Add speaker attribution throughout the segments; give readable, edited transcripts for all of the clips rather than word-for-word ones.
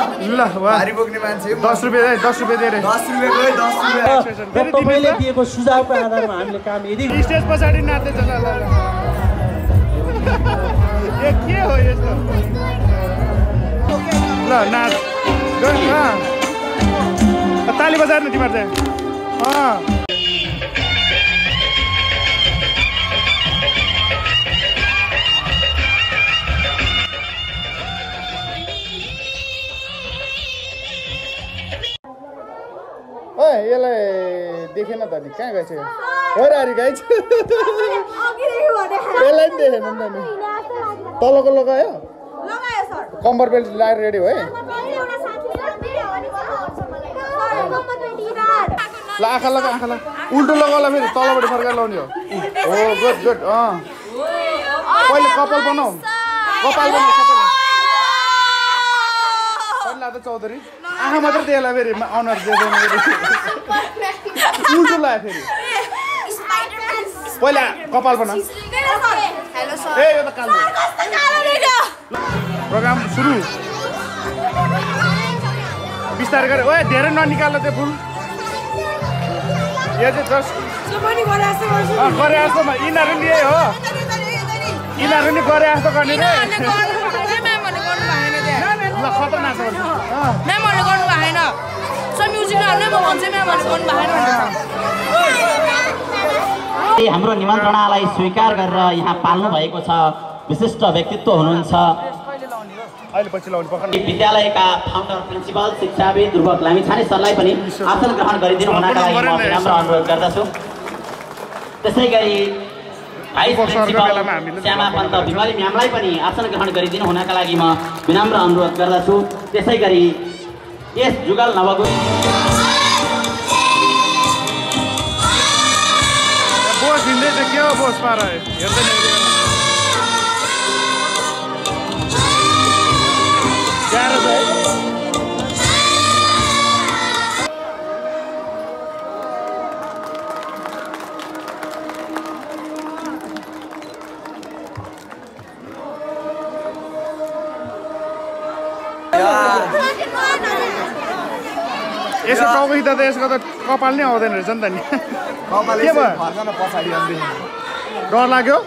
Speaker 1: ल भारी बोक्ने मान्छे 10 रुपैयाँ है 10 रुपैयाँ दिएर 10 रुपैयाँको है 10 रुपैयाँ
Speaker 2: तपाईले दिएको सुझावको आधारमा हामीले काम यदि
Speaker 1: स्टेज पछाडी नाच्दै छ ल के हो यस्तो ल नाच ताली बजाएर न तिमीहरू चाहिँ यसलाई देखेन त नि कहाँ गएछ होरारी गएछ यसलाई नि देखेन नि त नि तलको लगायो कम्बर बेल्ट लगाएर रेडी भयो ल आँखा लगा उल्टो लगाउला फेरि तलबाट फर्काएर लाउने हो गुड गुड पहिले कपाल बनाऊ सबैलाई त चौधरी आँखा मात्रै दिएला फेरि अनुहार दिँदैन उल्टो लाग्यो फेरि पहिला कपाल बना ए यो त कालो प्रोग्राम सुरु बिस्तारै गरे ओए धेरै ननिकाल त्यो फुल यो चाहिँ जस्ट गरे जस्तो यिनीहरू नि यही हो यिनीहरू नि गरे जस्तो गर्ने रे ल खतरनाक
Speaker 3: म्यामहरूले गर्नु भएन सब म्युजिकलहरूले म भन्छु म्यामहरूले गर्नु भएन
Speaker 4: हाम्रो निमन्त्रणालाई स्वीकार गरेर यहाँ पाल्नु भएको छ विशिष्ट व्यक्तित्व हुनुहुन्छ विद्यालयका फाउन्डर प्रिन्सिपल शिक्षाविद ध्रुव लामिछाने सरलाई पनि आसन ग्रहण गरिदिनु हुनका लागि म विनम्र अनुरोध गर्दछु। त्यसै गरी भाइस प्रिन्सिपल श्यामा पन्त बिमली म्यामलाई पनि आसन ग्रहण गरिदिनु हुनका लागि म विनम्र अनुरोध गर्दछु। त्यसै गरी यस जुगल नवगुण
Speaker 1: बोस हिँड्दै छ के हो बोस पार हेर्दैन गाह्रो छ है यसो टाउको हिँड्दा त यसको त कपाल नै आउँदैन रहेछ नि त नि के भयो पछाडि डर लाग्यो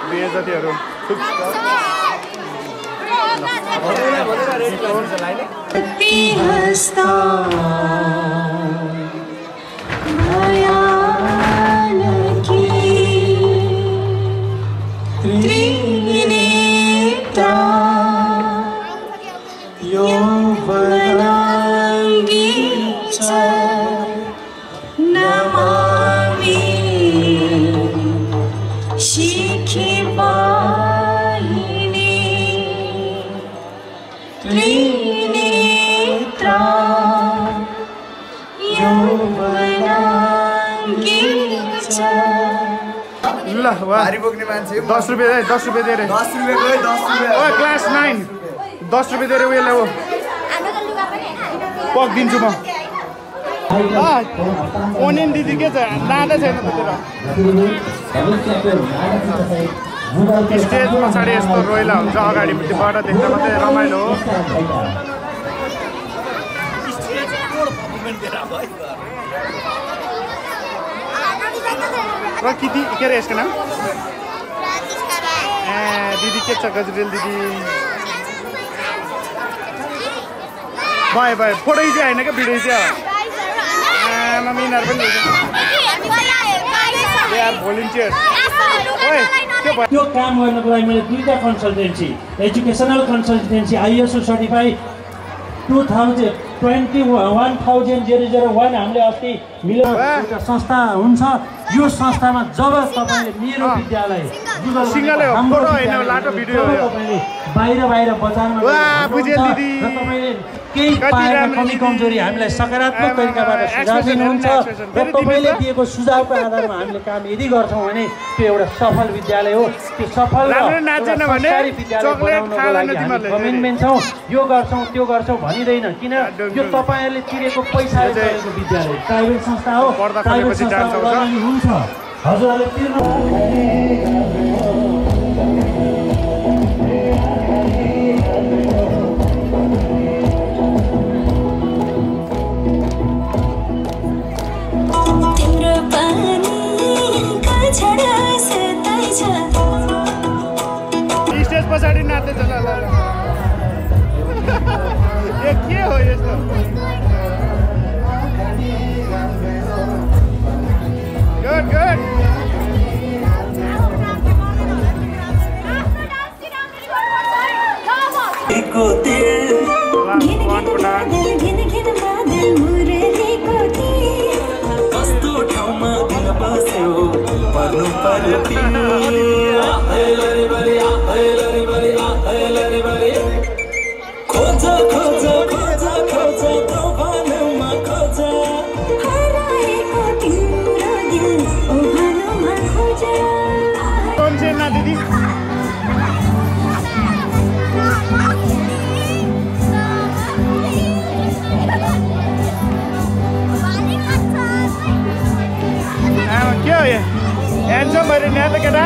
Speaker 1: बेइज्जतीहरू ल भारी बोक्ने मान्छे 10 रुपैयाँ है 10 रुपैयाँ दिएर 10 रुपैयाँको है 10 रुपैयाँ ओ क्लास 9 10 रुपैयाँ दिएर उयोलाई हो पक दिन्छु म ओनियन दिदी के छ लाँदै छैन त्यतिर स्टेज पछाडि यस्तो रोइला हुन्छ अगाडिबाट देख्दा मात्रै रमाइलो हो प्रकृति के अरे यसको नाम दिदी के छ गजरेल दिदी बाय फोटो चाहिँ होइन क्या भिडियो चाहिँ यिनीहरू पनि
Speaker 2: त्यो काम गर्नको लागि मैले दुईटा consultancy educational consultancy ISO certified 1001 हामीले अस्ति मिलेर एउटा संस्था हुन्छ यो संस्थामा जब तपाईले मेरो विद्यालय बाहिर बजारमा तपाईले केही पाएर कमी कमजोरी हामीलाई सकारात्मक तरिकाबाट सुझाव दिनुहुन्छ र तपाईले दिएको सुझावको आधारमा हामीले काम यदि गर्छौं भने त्यो एउटा सफल विद्यालय हो त्यो सफल सरकारी विद्यालय बनाउनको लागि हामी कमिटमेन्ट छौं यो गर्छौं त्यो गर्छौं भनिदैन किन यो तपाईहरुले तिरेको पैसाले गरेको विद्यालय प्राइभेट संस्था हो प्राइभेट संस्था हुन्छ हजुरहरुले तिर्नु
Speaker 1: के हो यस्तो गुड गुड
Speaker 5: एको तेल घिन घिन बादल मुरलीको तीर कस्तो ठाउँमा दिन बस्यो पर्नु पर्यो खोज खोज खोज खोज तोभानुमा खोज हराएको तिम्रो दिल ओभानुमा खोज
Speaker 1: कौन से ना दीदी के हो यो ह्यान्डसम भएर नि त केटा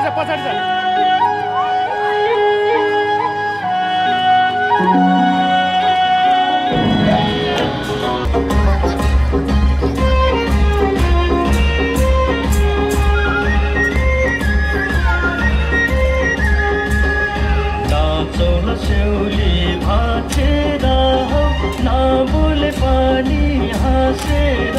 Speaker 1: पछाडि छ
Speaker 5: सेउली भाँचेर नबोले पानी हाँसेर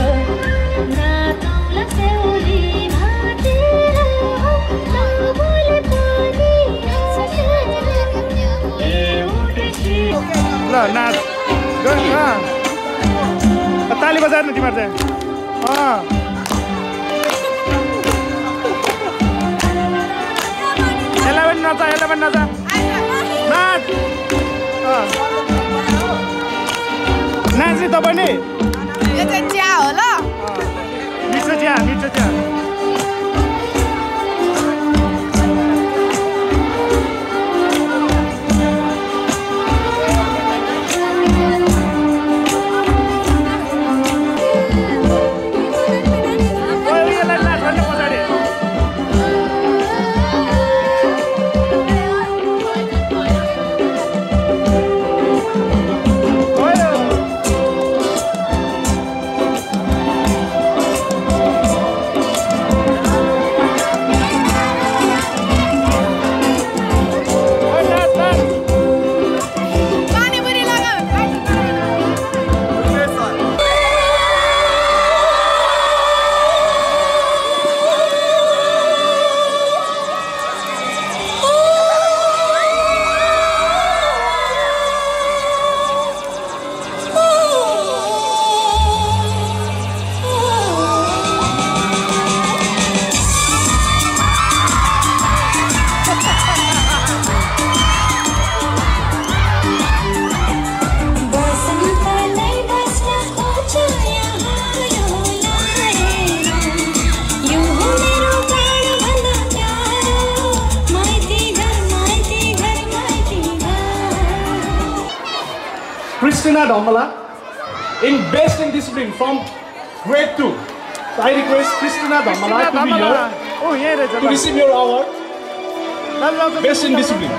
Speaker 1: ल नाच ताली बजाएर न तिमीहरू चाहिँ 11 नाच 11 नाच नाच नाच्ने तपाईँ नि
Speaker 3: यो चाहिँ चिया हो ल
Speaker 1: मिठो चिया मिठो चिया
Speaker 6: Christina Dhamala in Best in Discipline from grade 2. So I request Christina Dhamala to be here to receive your award. Best in Discipline.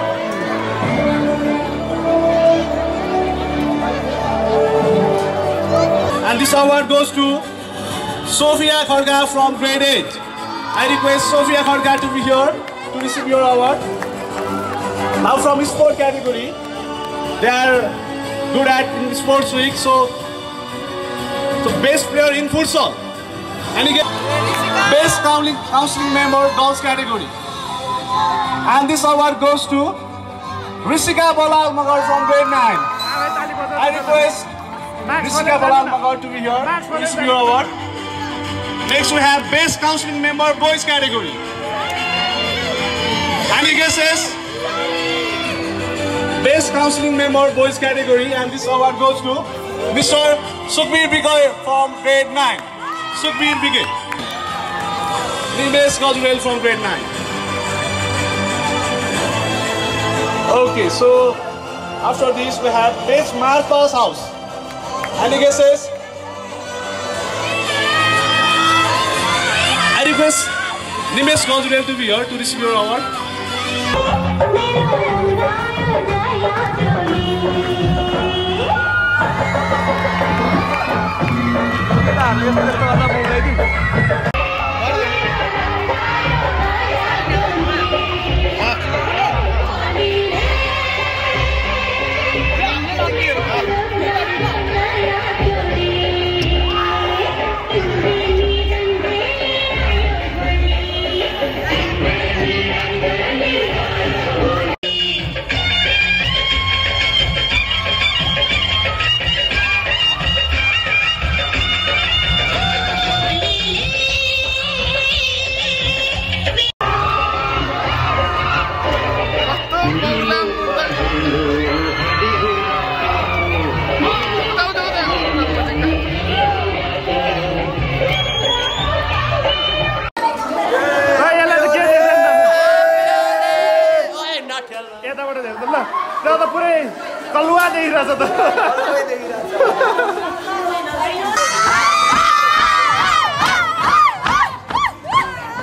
Speaker 6: And this award goes to Sophia Kharga from grade 8. I request Sophia Kharga to be here to receive your award. Now from sport category, they are good at in sports week, so best player in futsal. And you get Best Counseling Member Girls category. And this award goes to Rishika Balal Magar from grade 9. I request Rishika Balal Magar to be here to receive your award. Next we have Best Counseling Member Boys category. Any guesses? Best Counseling Member Boys category, and this award goes to Mr. Sukhbir Bigoy from grade 9. Sukhbir Bigoy. Nimesh Gajurel from grade 9. Okay, so after this we have Best Martha's House. Any guesses? I request Nimesh Gajurel to be here to receive your award.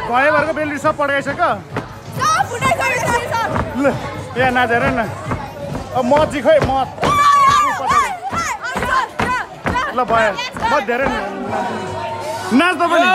Speaker 1: भएभरको बेलुकी सब पढाइसक्यो ल यहाँ नाचेर न अब मत चाहिँ खै मत ल भयो म धेरै नाच्दा पनि